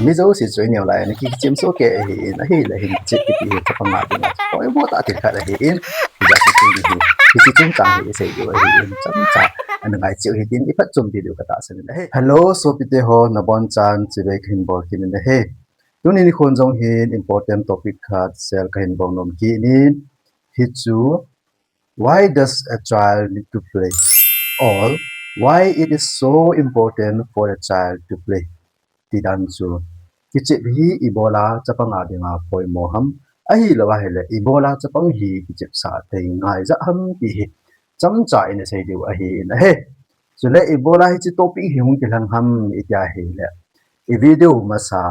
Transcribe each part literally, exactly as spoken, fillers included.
Hi jouse chu ineo lai, na kichem soh kei ahin, ahileh hin kichep kiti hi chapang a dinga poimo tah thil khat ahin, hijeh chun tuni hi, hiche chungchang hi isei diu ahin, chomcha ana ngai cheh u hitin, iphatchompi diu katahsan in ahi. Hello, sopite ho, nabonchauvin chibai kahin bol kit in ahi. Tuni nikhon jong hin important topic khat share kahin bol nom kit in, hichu, why does a child need to play? Or why it is so important for a child to play? Ti dan chu, kichep hi ibola chapang a dinga poimo ham, ahilou ahileh ibola chapang hi kichepsah thei ngai jeh ham ti hi chomcha in isei diu ahin ahi. Chuleh ibola hiche topic hi hung kilheng ham iti ahileh, i video masa,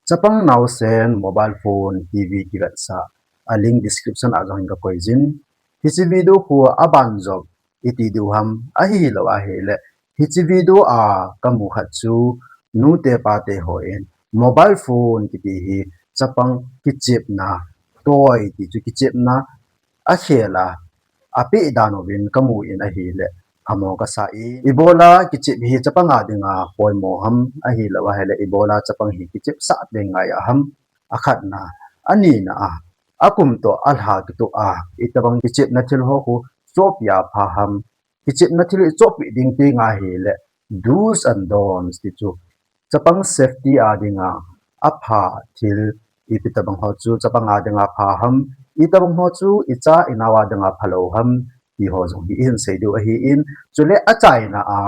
chapang naosen mobile phone, T V kivetsah, a link description a jong hin kakoi jin. Hiche video khu aban jong iti diu ham, ahilou ahileh, hiche video a kamu khat chu, nute pate hon mobile phone kiti hi chapang kichepna toy ti chu, kichepna akhel a, apeh dan uvin kamu in ahileh, phamo kasa in. Ibola kichep hi chapang a dinga poimo ham, ahilou ahileh ibola chapang hi kichepsah thei ngai ham, akhatna. Anina a, akum toh alha kitoh a, itobang kichepna thil ho khu chohpeh a pha ham, kichepna thil hi chohpeh ding ti ngai ahileh, do's and don'ts ti chu, chapang safety a dinga apha thil ipi tobang ho chu chapang a dinga pha ham, itobang ho chu icha inao a dinga phalou ham, ti ho jong hi ihin sei diu ahin, chuleh achaina a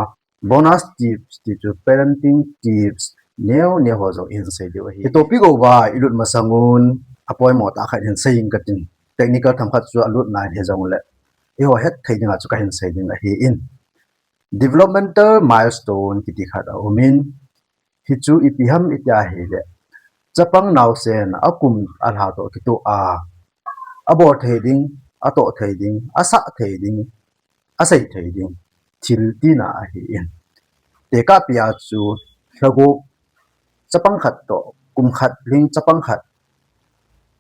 bonus tips ti chu, parenting tips neo neo ho jong ihin sei diu ahi. I topic uva ilut masang un, apoimo tah khat hin sei inge katin, technical themkhat chu alut nai hijongleh, eiho hetthei dinga chu kahin sei ding ahin. Developmental milestone kiti khat aumin, hichu ipi ham iti ahileh, chapang naosen akum alha toh kitoh a, abol thei ding, atoh thei ding, asah thei ding, asei thei ding thil tina ahin. Tekahpi a chu, lhagup chapang khat toh kum khat lhing chapang khat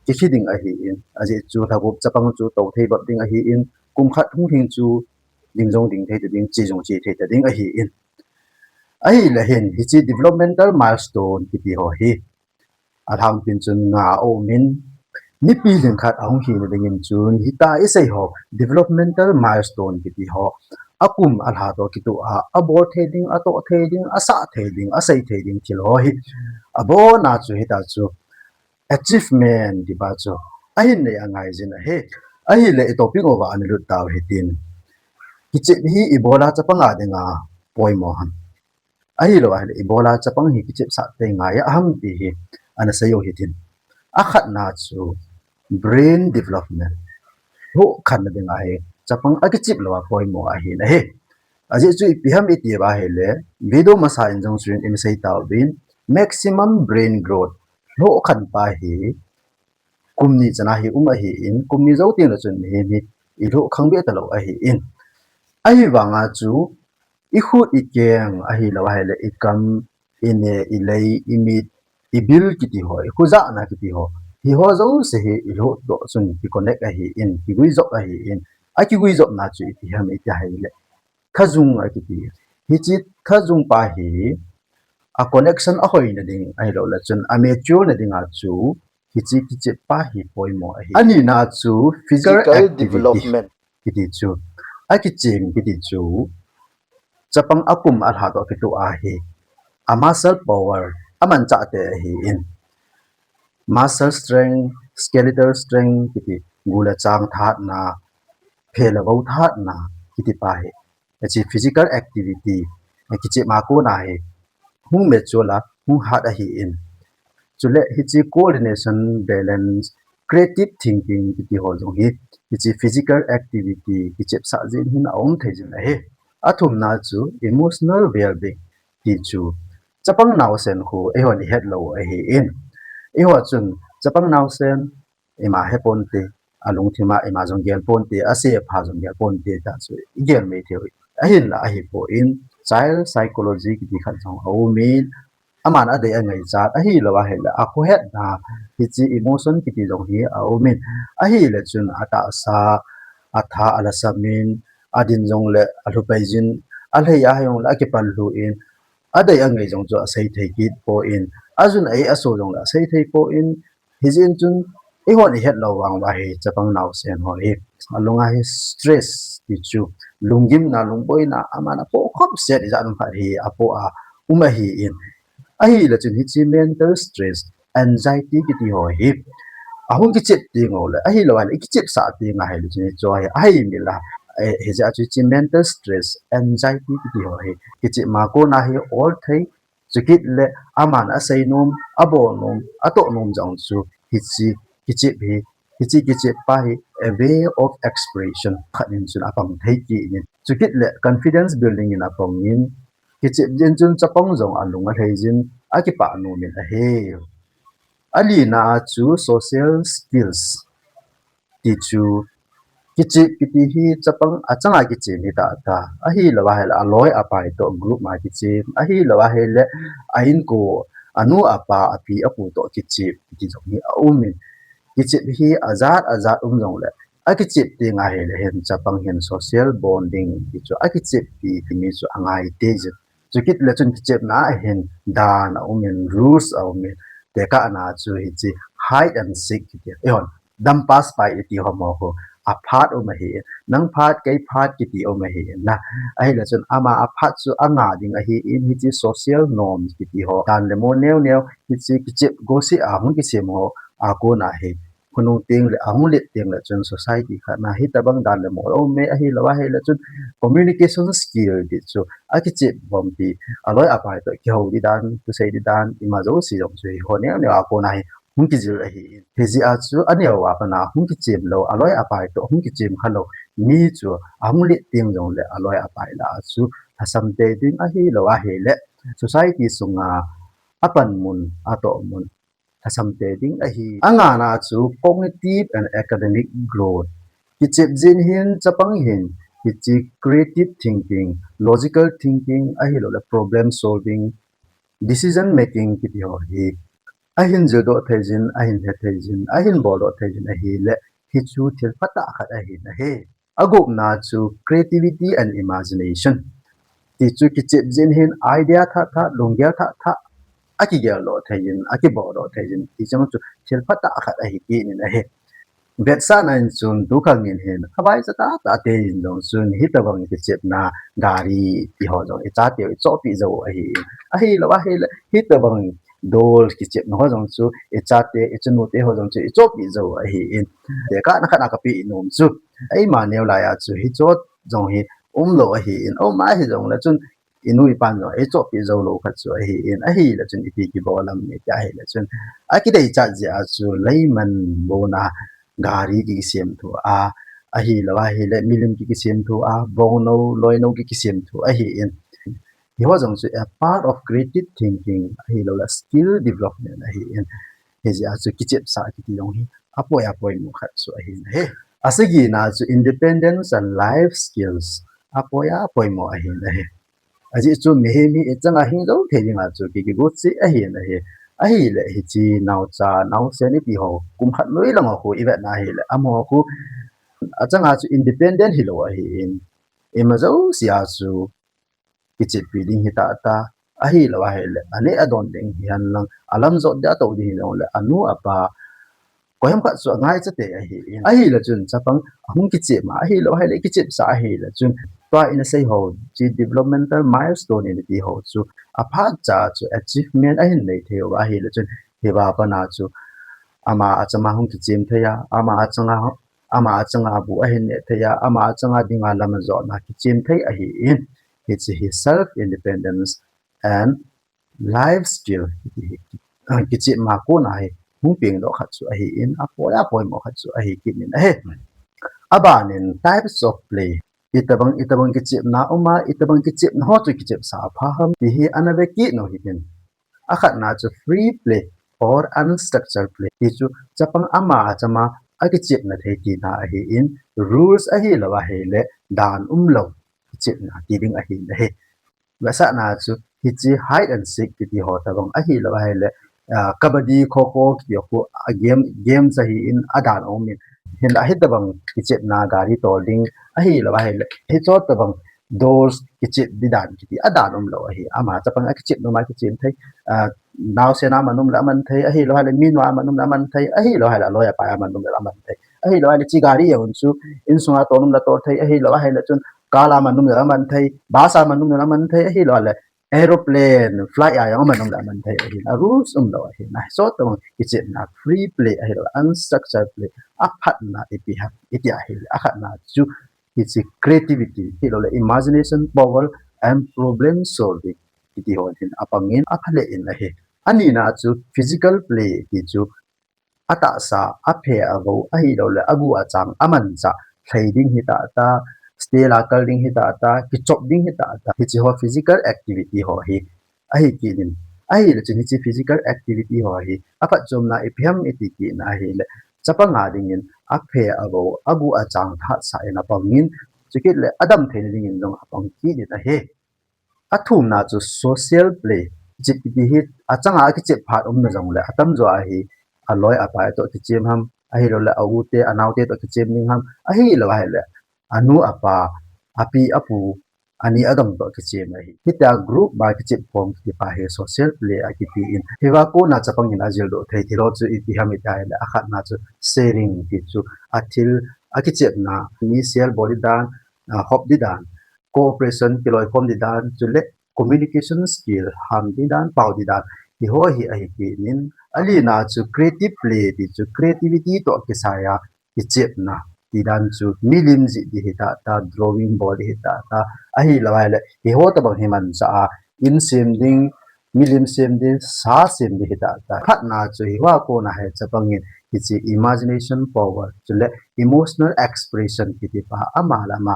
kikhi ding ahin, ajeh chu lhagup chapang chu tou thei bep ding ahin, kum khat hung lhing chu ding jong ding thei ta ding, che jong che thei ta ding ahin. Ahileh hin, hiche developmental milestone kiti ho hi, alhangpin chun nga aumin, mipi lhingkhat ahung hina dingin chun, hitia isei ho, developmental milestone kiti ho, akum alha toh kitoh a, abol thei ding, atoh thei ding, asah thei ding, asei thei ding thil ho hi, abona chu hitia chu, achievement ti pa chu ahin nei angai jin ahi. Ahileh i topic uva ana lut tau hitin, kichep hi ibola chapang a dinga poimo ham, ahilou ahileh ibola chapang hi kichepsah thei ngai ham ti hi ana sei u hitin. Akhatna chu, brain development, lhohkhanna dinga hi chapang akichep lou a poimo ahin ahi. Ajeh chu ipi ham iti uva ahileh, video masa in jong chu in isei tauvin, maximum brain growth, lhohkhan pa hi kum ni chana hi um ahin, kum ni jou tengleh chun mihem hi ilhohkhang beh talou ahin. Ahivanga chu, ikhut ikeng ahilou ahileh ikam, ineh, ilei, imit, ibil kiti ho, ikhojahna kiti ho, hiho jouse hi ilhoh toh chun kiconnect ahin, kiguijop ahin. Akiguijopna chu ipi ham iti ahileh, thajung akiti. Hiche thajung pa hi, a connection ahoina ding ahilouleh chun amature na dinga chu, hiche kichep pa hi poimo ahi. Anina chu physical activity kiti chu, akichem kiti chu, chapang akum alha toh kitoh a hi, a muscle power amanchah tei ahin, muscle strength, skeletal strength kiti, gu le chang thahatna, phe le vou thahatna kiti pa hi, hiche physical activity, kichep a kona hi hung mature a, hung hat ahin. Chuleh hiche coordination, balance, creative thinking kiti ho jong hi, hiche physical activity kichepsah jeh in hin aum thei jin ahi. Athumna chu emotional well-being ti chu, chapang naosen khu eihon ihet lou ahin. Eiho chun chapang naosen ima heponte, alungthim a ima jong gelponte, ase apha jong gelponte, ta chu igel mei thei u ahinla ahipon, child psychology kiti khat jong aumin, aman adei angaichat ahilou ahileh, akhohetna, hiche emotion kiti jong hi aumin, ahileh chun atahsa, atha alasam in, adin jongleh alhupai jin, alhei ahi jongleh akipal lhu in, adei angai jong chu asei thei kit pon, Ajun a aso jongle asei thei poi. Hijeh in chun eihon ihet lou vang uva hi chapang naosen ho hi alunga hi stress ti chu lunggimna, lungboina, aman apoh khop set ijat um khat hi apoh a um ahin. Ahile chun hiche mental stress, anxiety kiti ho hi ahung kichep teng uleh, ahilou ahile ikichepsah teng ahile chun hichu hi ahei mil a, eh, hijeh a chu hiche mental stress, anxiety kiti ho hi kichep ma kona hi ol thei, chukit le aman asei nom, abol nom, atoh nom jong chu hiche kichep hi, hiche kichep pa hi a way of expression khat in chun apang thei kit in. Chukit le confidence building in apang in, kichep jin chun chapang jong alung alhei jin, akipah nom in ahi. Alina a chu social skills ti chu kichep kiti hi chapang achanga kichem hi tah tah. Ahilou ahile aloi apai toh group ma kichem. Ahilou ahile a inko anu apa api apu toh kichep kiti jong hi aum in. Kichep hi ajat ajat um jongle akichep teng ahile hin chapang hin social bonding ti chu akichep pi ti mi chu angai tei jin. Chukit le chun kichepna a hin dan aum in, rules aum in, tekahna chu hiche hide and seek kiti. Eihon dam pass pai iti ho mo ho. Aphat um ahi. Nang phat, kei phat kiti um ahi na. Ahile chun ama aphat chu anga ding ahin, hiche social norms kiti ho. Dan le mo neo neo, hiche kichep gosi ahung kisem ho akona hi. Hunung teng le, ahung let teng le chun society khat na hitabang dan le mo aum e, ahilou ahile chun communication skill ti chu akichep bompi, aloi apai toh kihou di dan, thusei di dan, ima jouse jong chu hiho neo neo akona hi hung kijil ahin. Hijeh a chu aneo a pat a hung kichem lou, aloi apai toh hung kichem khalou mi chu ahung let teng jongle aloi apai lah a chu lhasam tei ding, ahilou ahile society sunga apanmun, atohmun lhasam tei ding ahi. Angana chu cognitive and academic growth. Kichep jin hin chapang hin hiche creative thinking, logical thinking, ahilou le problem solving, decision making kiti ho hi ahin jildoh thei jin, ahin he thei jin, ahin boldoh thei jin ahile hichu thil phatah khat ahin ahi. Agupna chu creativity and imagination. Ti chu kichep jin hin idea thah thah, lunggel thah thah akigel doh thei jin, akibol doh thei jin. Ti chu thil phatah khat ahi kit in ahi. Vetsahna in chun tukhang in hin avai cha tah tah te in jong chun hitabang kichepna gari ti ho jong ichate u ichohpeh jou ahin. Ahilou ahile hitabang dol kichepna ho jong chu ichate, ichanu te ho jong chu ichohpeh jou ahin. Tekahna khat a kapeh nom chu, eima neo lai a chu hicho jong hi umlou ahin. Aum ahi jongle chun inu ipan jong eichohpeh jou lou khat chu ahin. Ahile chun ipi kibol ham iti ahile chun, akideichat jeh a chu leiman bou na gari ki, kisem thu a, ahilou ahile milim ki, kisem thu a, bongnou, loinou ki, kisem thu ahin. Hiho jong chu a part of creative thinking, ahilou le skill development ahin. Hijeh a chu kichepsah kiti jong hi apoi, apoimo khat chu ahin ahi. Asagina chu independence and life skills, apoi, apoimo ahin ahi. Ajeh chu mihem hi ichanga hing jou thei dinga chu ki, kigo cheh ahin ahi. Ahile hiche naocha, naosen iti ho, kum khat noi lang ho khu ivetna ahile amaho khu achanga chu independent hilou ahin. Ima jouse a chu kicheppi ding hi tah tah, ahilou ahile aneh adon ding hihen lang, alam jot ding, atou ding hijongle anu apa koiham khat chu angaicha tei ahin. Ahile chun chapang ahung kichep ma, ahilou ahile kichepsah ahile chun tua ina sei ho, hiche developmental milestone ina ti ho chu aphat cha chu achievement ahin nei thei uva ahile chun hiva pat a chu ama achama hung kichem thei a, ama achanga, ama achanga bu ahin neh thei a, ama achanga dinga lam ajotna kichem thei ahin. Hiche hi self independence and life skill kiti hi, ah, kichep ma kona hi hung peng doh khat chu ahin, apoi, apoimo khat chu ahi kit in ahi. Abanin types of play. Itabang, itabang kichepna um a, itabang kichepna ho chu kichepsah apha ham ti hi ana ve kit u hitin. Akhatna chu free play or unstructured play. Ti chu chapang ama achama akichepna thei tina ahin, rules ahilou ahile dan umlou kichepna ti ding ahin ahi. Vetsahna chu hiche hide and seek kiti ho tabang ahilou ahile, ah, kabaddi, kho kho kiti ho khu a game, game cha ahin, adan aum in. Hinla hitabang kichepna gari tol ding ahilou ahile, hicho tabang dolls kichep di dan kiti a dan um lou ahi. Ama chapang a kichep nom a kichep thei, a, naosen a man um le aman thei, ahilou hale minu a man um le aman thei, ahilou hale aloi apai a man um le aman thei, ahilou hale chi gari a hun chu insunga tol um le tol thei, ahilou hale chun car a man um le aman thei, bus a man um le aman thei, ahilou hale aeroplane, flight a jong aman um le aman thei ahi. A rules um lou ahi. Na, so tong kichepna free play ahilou, unstructured play. Aphatna ipi ham iti ahile, akhatna chu hiche creativity, hilou le imagination power and problem solving kiti ho hin apangin apha le in ahi. Anina chu physical play ti chu atahsa, aphe avou, ahilou le agu achang, amanchah, lhai ding hita ta, stair a kal ding hita ta, kichop ding hita ta, hiche ho physical activity ho hi ahi kit in. Ahile chun hiche physical activity ho hi aphatchomna ipi ham iti kit na ahile, chapang a dingin aphe avou, agu achang thatsah in apangin, chukit le adam theina dingin jong apang kit in ahi. Athumna chu social play. Chep kiti hi achanga akichep phat umna jongle, atamjo a hi aloi apai toh kichem ham, ahilou le a-u te, anao te toh kichem ding ham, ahilou ahile anu apa, api apu, ani agam toh kichem ahi. Hitia group a kichep khom kiti pa hi social play akiti in. Hiva kona chapang in ajil doh thei thil ho chu ipi ham iti ahile, akhatna chu sharing ti chu, athil akichepna, mi share bol di dan, a, hop di dan, cooperation, kiloikhom di dan, chule communication skill, ham di dan, pao di dan, hiho hi ahi kit in. Alina chu creative play ti chu creativity toh kisai a kichepna ti dan chu milim jih di hita ta, drawing bol di hita ta, ahilou ahile hiho tabang hi manchah a, in sem ding, milim sem ding, sa sem ding hita ta. Phatna chu hiva kona hi chapang in hiche imagination power, chule emotional expression kiti pa, ama le ama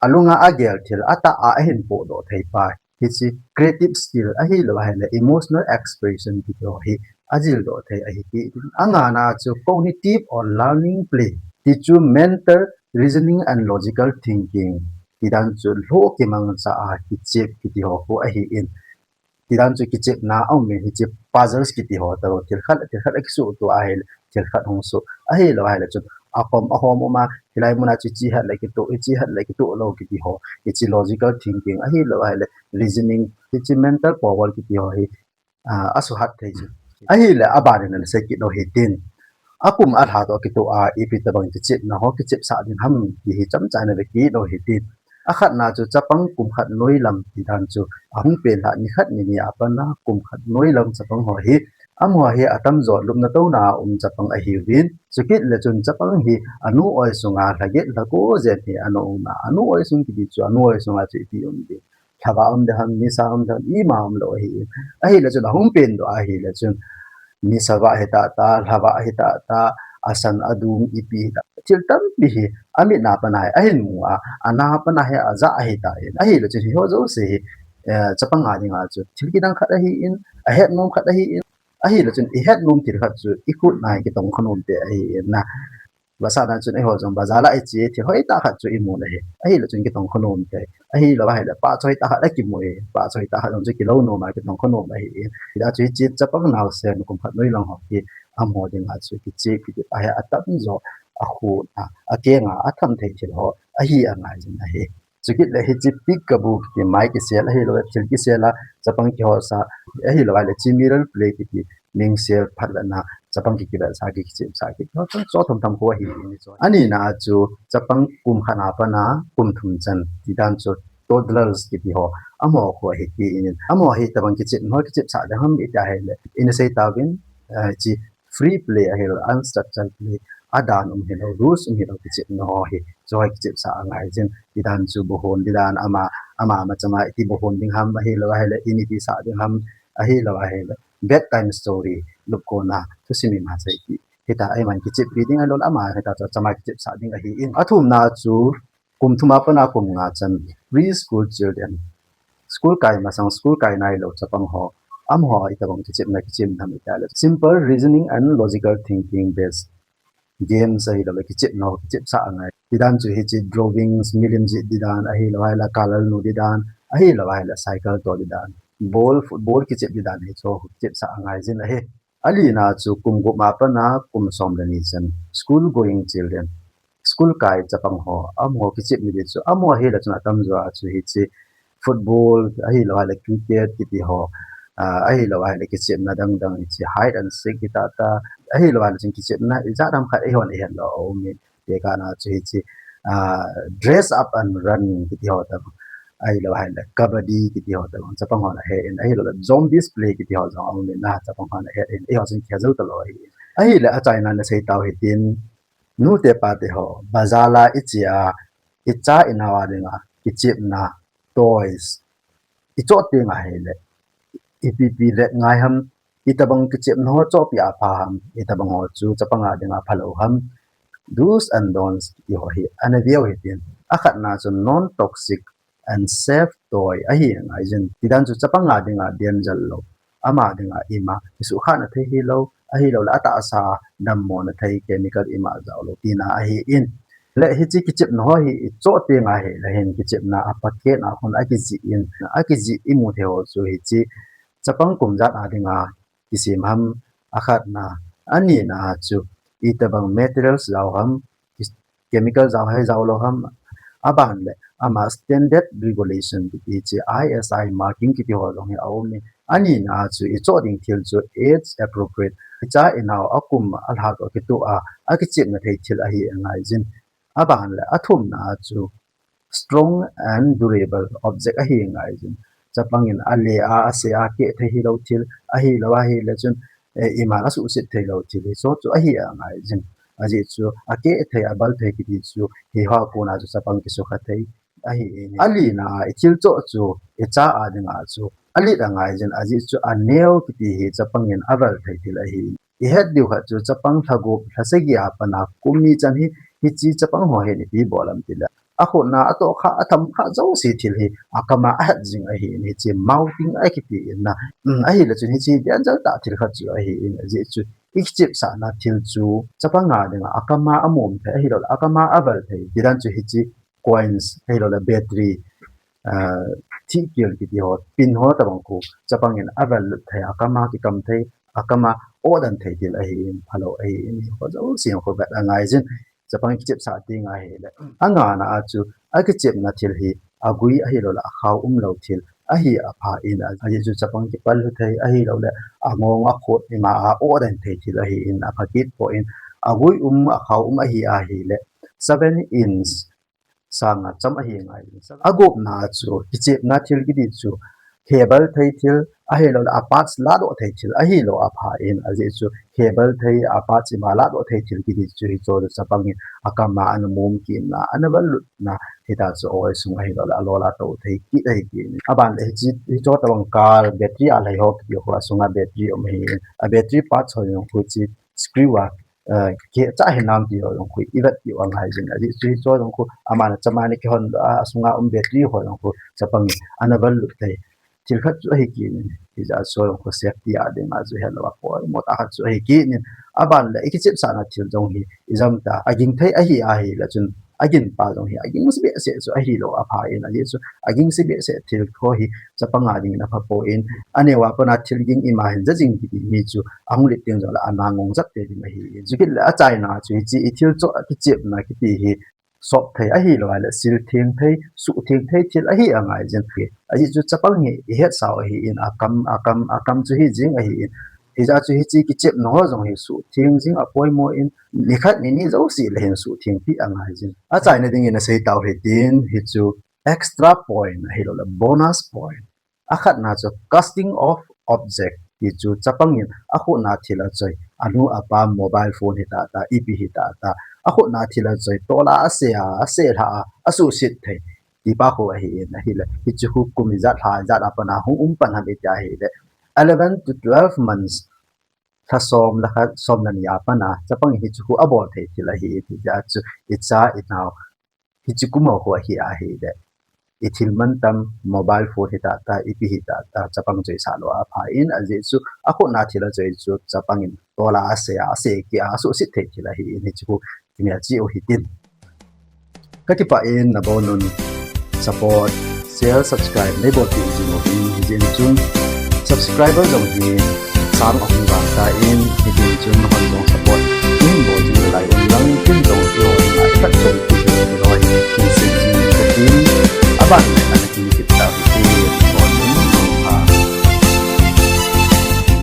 alunga agel thil atah a ahin pohdoh thei pa, hiche creative skill ahilou ahile emotional expression kiti ho hi ajil doh thei ahi kit in. Angana chu cognitive or learning play ti chu mental, reasoning and logical thinking ti dan chu lhoh kimangcha a kichep kiti ho khu ahi in. Ti dan chu kichepna aum in, hiche puzzles kiti ho tobang, thil khat, thil khat akisuhtoh ahile thil khat hung suh, ahilou ahile chun akhom, ahom um a, hilai muna chu hiche hat le kitoh, hiche hat le kitoh lou kiti ho, hiche logical thinking, ahilou ahile reasoning, hiche mental power kiti ho hi, a, asuhat thei chu. Ahile abanin ana sei kit u hitin. Akum alha toh kitoh a ipi tobang kichepna ho kichepsah ding ham ti hi chomcha ana ve kit u hitin. Akhatna chu chapang kum khat noilam ti dan chu ahung pen lhah nikhat nini a pat a kum khat noilam chapang ho hi, amaho hi atamjo lupna touna a um chapang ahiuvin, chukit le chun chapang hi anu oi sunga lhaget lhako jen hi ana um a, anu oi sung kiti chu anu oi sunga chu ipi um ding, lhavah um ding ham, nisa um ding ham, ima um lou ahi in. Ahile chun ahung pen doh ahile chun nisa vah hita ta, lhavah hita ta, asan adum ipi hita, thil tampi hi amit na pat a hi ahin mu a, ana pat a hi ajah ahitan. Ahile chun hiho jouse hi, eh, chapang a dinga chu thil kidang khat ahi in, ahet nom khat ahi in. Ahile chun ihet nom thil khat chu ikhut na hi kitong kha nom te ahi in na. Vahsa dan chun eiho jong bazar a iche thil hoitah khat chu imu ahi. Ahile chun kitong kha nom te. Ahilou ahile pahcha hoitah khat akimu e. Pahcha hoitah khat jong chu kilou nom a kitong kha nom ahi in. Hijeh a chu hiche chapang naosen kum khat noilam ho hi amaho dinga chu kichep kiti pa hi atamjo akhut a, akeng a atham thei thil ho ahi angai jin ahi. Chukit le hiche peekaboo kiti, mai kisel ahilou le thil kisel a chapang kihosa, ahilou ahile hiche mirror play kiti, mingsel phatlouna chapang ki, kivetsah ki, kichepsah ki, chomchom themthem khu ahi in. Anina chu chapang kum khat a pat a kum thum chan ti dan chu toddlers kiti ho, amaho khu ahi kit in. Amaho hi itobang kichepna ho kichepsah ding ham iti ahile, ina sei tauvin, eh, hiche free play ahilou, unstructured play, adan um hilou, rules um hilou kichepna ho hi, chu hi kichepsah angai jin. Ti dan chu buhon di dan, ama, ama machama iti buhon ding ham, ahilou ahile in iti sah ding ham, ahilou ahile bedtime story, lupkona thusim imacha iti, hitia eiman kicheppi ding ahilou le ama hitia chu achama kichepsah ding ahi in. Athumna chu kum thum a pat a kum nga chan, preschool children, school kai masang, school kai nailou chapang ho, amaho itobang kichepna kichep ham iti ahile simple reasoning and logical thinking based games ahilou le kichepna ho kichepsah angai. Ti dan chu hiche drawings, milim jih di dan, ahilou ahile color nu di dan, ahilou ahile cycle toh di dan, ball, football kichep di dan, hiche ho kichepsah angai jin ahi. Alina chu kum gup a pat a kum som le ni chan, school going children, school kai chapang ho, amaho kichepna ding chu, amaho ahileh chun atamjo a chu hiche football, ahilou ahileh cricket kiti ho, ah, ahilou ahileh kichepna dang dang hiche hide and seek kiti tah, ahilou ahileh chun kichepna ijat ham khat eihon ihet lou a um in, tekahna chu hiche, ah, dress up and run kiti ho tah, ahilou ahileh kabaddi kiti ho tah, chapang hon ahe in, ahilou leh zombies play kiti ho jong aum in, chapang hon ahe in, eiho chun kihe jou talou ahi. Ahileh achaina nasei tau hitin, nute pate ho, bazar a iche a, icha inao a dinga kichepna, toys, ichoh teng ahileh, ipi ipi vet ngai ham, itobang kichepna ho chohpi a pha ham, itobang ho chu chapang a dinga phalou ham, do's and don'ts kiti ho hi ana veu hitin, akhatna chu non toxic and safe toy ahi ngai jin. Tidan chu chapang a dinga danger lou, ama dinga ima kisuhkhahna thei hilou, ahilou leh atahsa dammona thei chemical ima jaolou tina ahi in. Leh hiche kichepna ho hi ichoh teng ahileh hin kichepna a packet a khun akijih in, akijih imu thei ho chu hiche chapang kum ijat a dinga kisem ham, akhatna, anina chu itobang materials jao ham, chemical jao ham, jao lou ham, aban leh ama standard regulation kiti chu I S I marking kiti ho jong hi aum in, anina chu ichoh ding thil chu age appropriate, icha inao akum alhah toh kitoh a, akichepna thei thil ahi ngai jin. Aban leh athumna chu strong and durable object ahi ngai jin. Chapang in ale a, ase a, keh thei hilou thil, ahilou ahileh chun, eh, iman asuhset theilou thil hicho chu ahi ngai jin. Ajeh chu akeh thei, abal thei kiti chu hiho a kona chu chapang kisukha thei ahi in. Alina a ithil choh chu icha a dinga chu alet angai jin, ajeh chu aneo kiti hi chapang in aval thei thil ahi in. Ihet diu khat chu chapang lha gup, lha sagi a pat a kum ni chan hi, hiche chapang ho hin ipi bol ham tileh, akhut a atohkhah, atham khah jouse thil hi akam a ahet jing ahi in, hiche mouthing akiti in na. Um, ahileh chun hiche danger tah thil khat chu ahi in, ajeh chu ikichepsahna thil chu chapang a dinga akam a amom thei, ahilou leh akam a aval thei, tidan chu hiche coins, ahilou leh battery, ah, thihkil kiti ho, pin ho tobang khu chapang in aval lut thei, akam a kikam thei, akam a odan thei thil ahi in, phalou ahi in, hiho jouse khu vet angai jin. Chapang kichepsah teng ahileh, angana a chu akichepna thil hi agui ahilou leh akhao umlou thil ahi apha in, ajeh chu chapang kipal lhu thei, ahilou leh angong akhut ima a odan thei thil ahi in, apha kit poi in, agui um, akhao um ahi ahileh seven inch sanga cham ahi ngai. Agupna chu kichepna thil kiti chu hebal thei thil, ahilou leh aparts ladoh thei thil ahilou apha in, ajeh chu hebal thei, aparts ima ladoh thei thil kiti chu hicho chu chapang in akam a ana mom kitna, ana val lutna, hita chu oi sung ahilou leh alol a tou thei kit ahi kit in. Aban leh hiche, hicho tobang car battery a lhai ho kiti ho, asunga battery um ahi in, a battery parts ho jong khu hiche screw a, eh, keh cha hinam ti ho jong khu ivet diu angai jin, ajeh chu hicho jong khu aman achama ni kihon a, asunga um battery ho jong khu chapang in ana val lut thei thil khat chu ahi kit in, hijeh a chu jong khu safety a dinga chu helou a poimo tah khat chu ahi kit in. Aban leh ikichepsahna thil jong hi ijam ta, aging thei ahi ahileh chun agin pa jong hi aging se behseh chu ahilou apha in, ajeh chu aging se behseh thil ho hi chapang a dingin apha poi in, aneo a pat a thil ging ima hin ja jing kiti mi chu ahung lut teng jongleh ana ngong jat tei ding ahi in. Chukit leh achaina chu hiche ithil choh, kichepna kiti hi sop thei ahilou ahileh sil theng thei, suh theng thei thil ahi angai jin. Ajeh chu chapang hi ihetsau ahi in, akam, akam, akam chu hi jing ahi in. Hijeh a chu hiche kichepna ho jong hi suh theng jing apoimo in, nikhat nini jouse leh hin suh theng pi angai jin. Achaina dingin asei tau hitin, hichu extra point ahilou leh bonus point. Akhatna chu casting of object, hichu chapang in akhut a thil achoi, anu apa mobile phone hita tah, ipi hita tah, akhut a thil achoi, tol a ase a, ase lha a, asuhset thei ti pa khu ahi in, ahileh hichu khu kum ijat, lha ijat a pat a hung um pan ham iti ahileh eleven to twelve months, lha som le khat, som le ni a pat a chapang in hichu khu abol thei thil ahi in, hijeh a chu icha inao hiche kum ho khu ahi ahileh, ithil mantam, mobile phone hita tah, ipi hita tah, chapang choisah lou apha in, ajeh chu akhut a thil achoi chu chapang in tol a ase a, ase keh a, asuhset thei thil ahi in, hichu khu kimelchih u hitin. Kakipah in nabonun support, share, subscribe neibolpeh jing uvin, hijeh chun subscriber jong hi sang ahung vang tan, hijeh chun nahon jong support neihin bol jing u lai un lang tin jong eiho ngai. khat chung ti hi loi, ti sin in ka tin, aban le na